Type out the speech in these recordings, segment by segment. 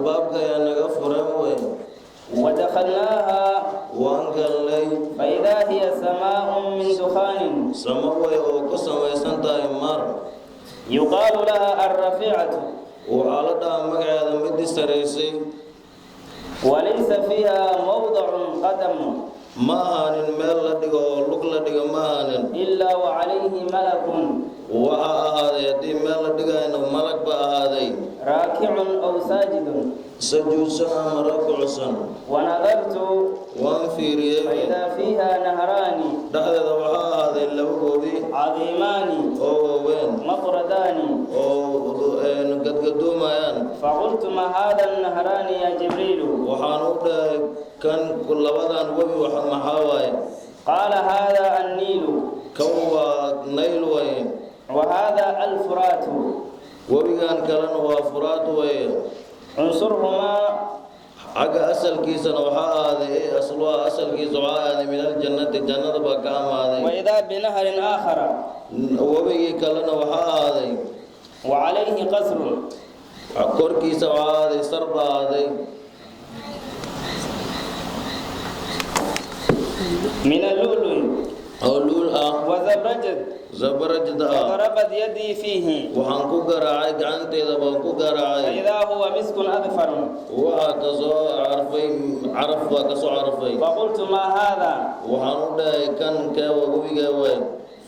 Albaabka ayaa naga furan wey. ودخلناها. Waan galnay. فإذا هي سماء من دخان. Samo way oo ku samaysan tahay maar. يقال لها الرفيعة. Waxaa la dhahaa magaceeda midii saraysay. وليس فيها موضع قدم Ma ahaanin meel la dhigo oo lug la dhigo ma ahaanin إلا وعليه ملك waxaa ahaaday haddii meel la dhigayno malag ba ahaaday راكع أو ساجد. Sajuudsan ama rakucsan. ونظرت Waan fiiriyey. فإذا فيها نهران Dhexdeeda waxaa ahaaday laba goobi عظيمان oo waaweyn مطردان oo gadgadoomayaan. فقلت: ما هذا النهران يا جبريل؟ Waxaan u dhahay kan labadan webi waxa maxaa waaye? قال: هذا النيل. Kan waa Nayl waye. وهذا الفرات. Webigan kalena waa Furaad waye. عنصرهما Xagga asalkiisana waxaa ahaaday ee asluha asalkiisa waxaa ahaaday min aljannati jannada baa ka amaaday. وإذا بنهر آخر Webigii kalena waxaa ahaaday وعليه قصر korkiisa waxaa ahaaday sar baa ahaaday من اللؤلؤ oo luul ah وزبرجد. Zabarajda ah. فضربت يدي فيه Waxaan ku garaacay gacanteeda baan ku garaacay. فإذا هو مسك أذفر. Waxaa kasoo carfay caraf baa kasoo carfay. فقلت: ما هذا؟ Waxaan u dhahay kan kee waa webigee waay?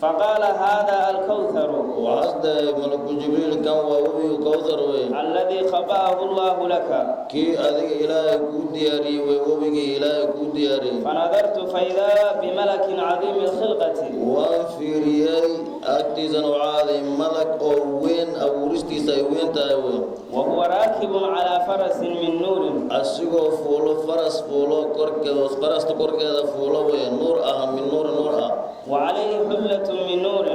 فقال: هذا الكوثر. Waxaas dhahay malaku Jibriil kan waa webigu Kowthar wey. الذي خبأه الله لك. Kii adiga Ilaahay kuu diyaariyey wey webigii Ilaahay kuu diyaariyey. فنظرت فإذا بملك عظيم الخلقة. Waan fiiriyey agtiisana waxaa ahaaday malag oo weyn abuuristiisa ay weyn tahay wey. وهو راكب على فرس من نور. Asigoo fuulo faras fuulo korkeeda farasta korkeeda fuulo wey nuur ah min nuur nuur ah. وعليه حلة من نور.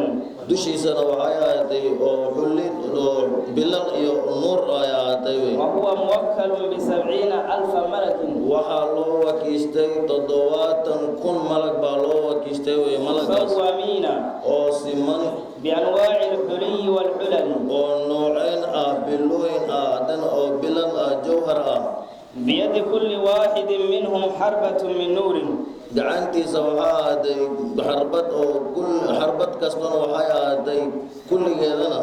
Dushiisana waxay ahaatay oo xulli oo bilal iyo nuur ay ahaatay wey. وهو موكل ب70,000 ملك. Waxaa loo wakiishtay 70,000 malag baa loo wakiishtay wey malagaas مسومين oo siman بأنواع الحلي والحلل. Oo nooceyn ah bilooyin ah haddana oo bilan ah jawhar ah. بيد كل واحد منهم حربة من نور. Gacantiisa waxaa ahaatay xarbad oo kul xarbad kastana waxay ahaatay kulligeedana.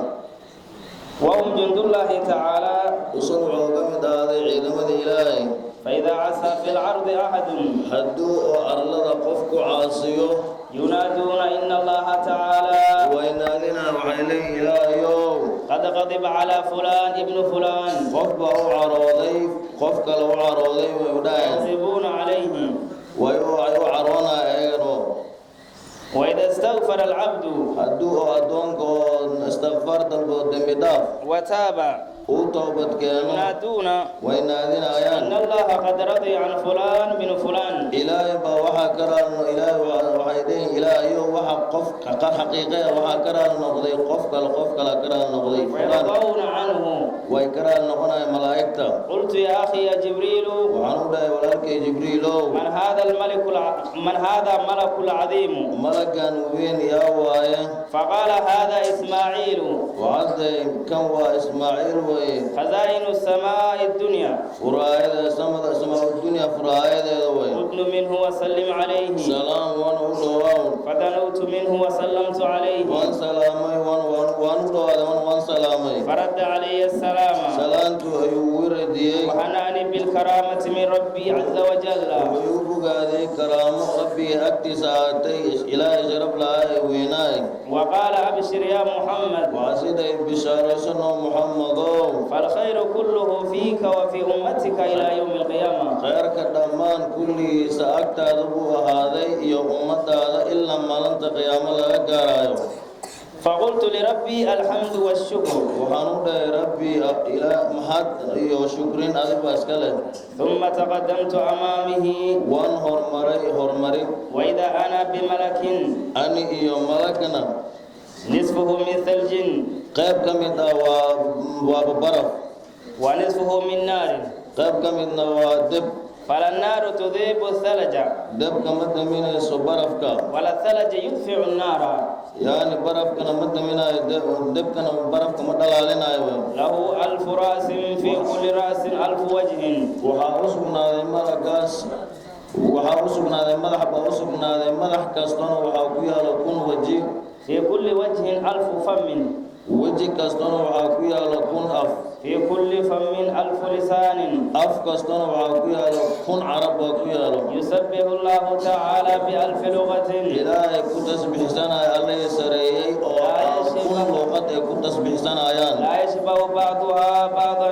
وهم جند الله تعالى. Usan wuxuu ka mid ahaaday ciidamada Ilaahay. فإذا عصى في الأرض أحد Hadduu oo arlada qof ku caasiyo ينادون: إن الله تعالى waynaadina waxay leeyihin Ilaahayow قد غضب على فلان ابن فلان. Qof baa u carooday qof kale u carooday way u dhaheen. يغضبون عليه. Way u ay u caroonaya ayagano. وإذا استغفر العبد Hadduu oo addoonka oo istikfaar dalbo dembi dhaaf وتاب uu toobad keeno ينادون way naadinayaan إن الله قد رضي عن فلان بن فلان. Ilaahay baa waxaa ka raali Ilaahay waxay leeyihin Ilaahayow waxa qof qar xaqiiqe waxaa ka raali noqday qof kale ka raali noqday fulaan. ويرضون عنه. Way ka raali noqonayaan malaa'igta. قلت: يا أخي يا جبريل، Waxaan u dhahay walaalkay Jibriilow، من هذا ملك العظيم؟ Malagan weyn yaa waaye? فقال: هذا إسماعيل. Waxaas dhahay kan waa Ismaaciil weye. خزائن السماء الدنيا. Furaayadeeda samada samaa dunya furaayadeeda wey. ادن منه وسلم عليه. Salaam waan u dhowaaw. فدنوت منه وسلمت عليه. Waan salaamay waan waan waan u dhowaaday waan waan salaamay. فرد علي السلام. Salaantu ayuu ugu radiyey. وحناني بالكرامة من ربي عز وجل. Wuxuu u bogaaday karaamo Rabbiga agtiisa ahaatay Ilaahay sharaf lahaa ee weynaay. وقال: أبشر يا محمد. Waxaa siday bishaaraysanoo Muxamadow. فالخير كله فيك وفي أمتك إلى يوم القيامة. Khayrka dhammaan kulligiisa agtaada buu ahaaday iyo ummadaada ilaa maalinta qiyaamo laga gaarayo. فقلت لربي: الحمد والشكر. Waxaan u dhahay Rabbi ilaa mahad iyo shukrin adiga iska leh. ثم تقدمت أمامه. Waan hormaray hormarin. وإذا أنا بملك Ani iyo malagna نصفه من ثلج qayb ka mid ah waa waaba baraf ونصفه من نار. Qayb ka midna waa deb. فلا النار تذيب الثلج Debka ma daminayso barafka ولا الثلج يدفع النار. Yaani barafkana ma daminaayo, debkana barafka ma dhalaalinayo wey. له 1000 رأس، في كل رأس 1000 وجه. Waxaa u sugnaaday malagaas, waxaa u sugnaaday madax baa u sugnaaday, madax kastana waxaa ku yaalo 1000 waji. في كل وجه 1000 فم. Weji kastana waxaa ku yaalo 1000 af. في كل فم 1000 لسان. Af kastana waxaa ku yaalo 1000 carab baa ku yaalo. يسبح الله تعالى ب1000 لغة. Ilaahay ku tasbiixsanaya Allihii sareeyey oo 1000 luuqad ay ku tasbiixsanayaan. لا يشبه بعضها بعضا.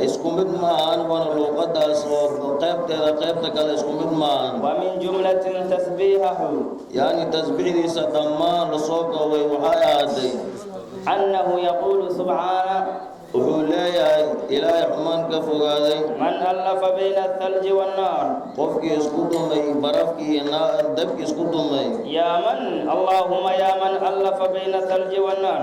Isku mid ma ahan wana luuqadaas oo qaybteeda qaybta kale isku mid ma ahan. ومن جملة تسبيحه Yaani tasbiixdiisa dhammaan lasoo koobay waxay ahaatay أنه يقول سبحانه: wuxuu leeyahay Ilaahay xumaan ka fogaaday: من ألف بين الثلج والنار؟ Qofkii isku dumay barafkii iyo dabkii isku dumay. يا من، اللهم يا من ألف بين الثلج والنار.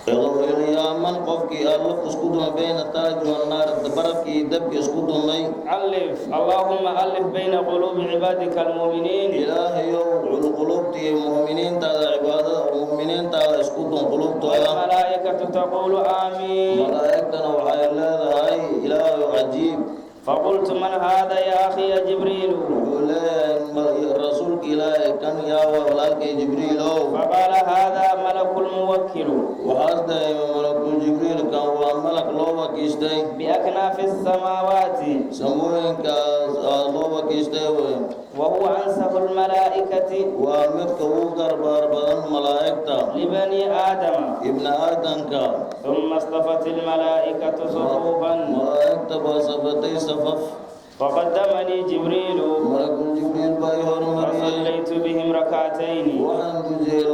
Yaa man, qofkii alaf isku dumay bayna thalji wannaar, barafkii iyo dabkii isku dumay. ألف، اللهم ألف بين قلوب عبادك المؤمنين. Ilaahayow qulubtii mu'miniintaada, cibaadada mu'miniintaada isku dun qulubtooda. والملائكة تقول آمين. Malaa'igtana waxay leedahay Ilaahayow cajiib. فقلت: من هذا يا أخي يا جبريل؟ Wuxuu leeyahay rasuulka Ilaahay: kan yaa waa, walaalkay Jibriilow? فقال: هذا ملك الموكل Waxaas dhahay malakul Jibriil: kan waa malak loo wakiishtay بأكناف السماوات. Samooyinkaas aa loo wakiishtay wey. وهو أنسب الملائكة Waa midka ugu garbaar badan malaa'igta لبني آدم. Ibni Aadanka. ثم اصطفت الملائكة صفوفا. Malaa'igta baa safatay safaf. فقدمني جبريل. Malakul Jibriil baa i hormariyey. فصليت بهم ركعتين. Waxaan tujiyey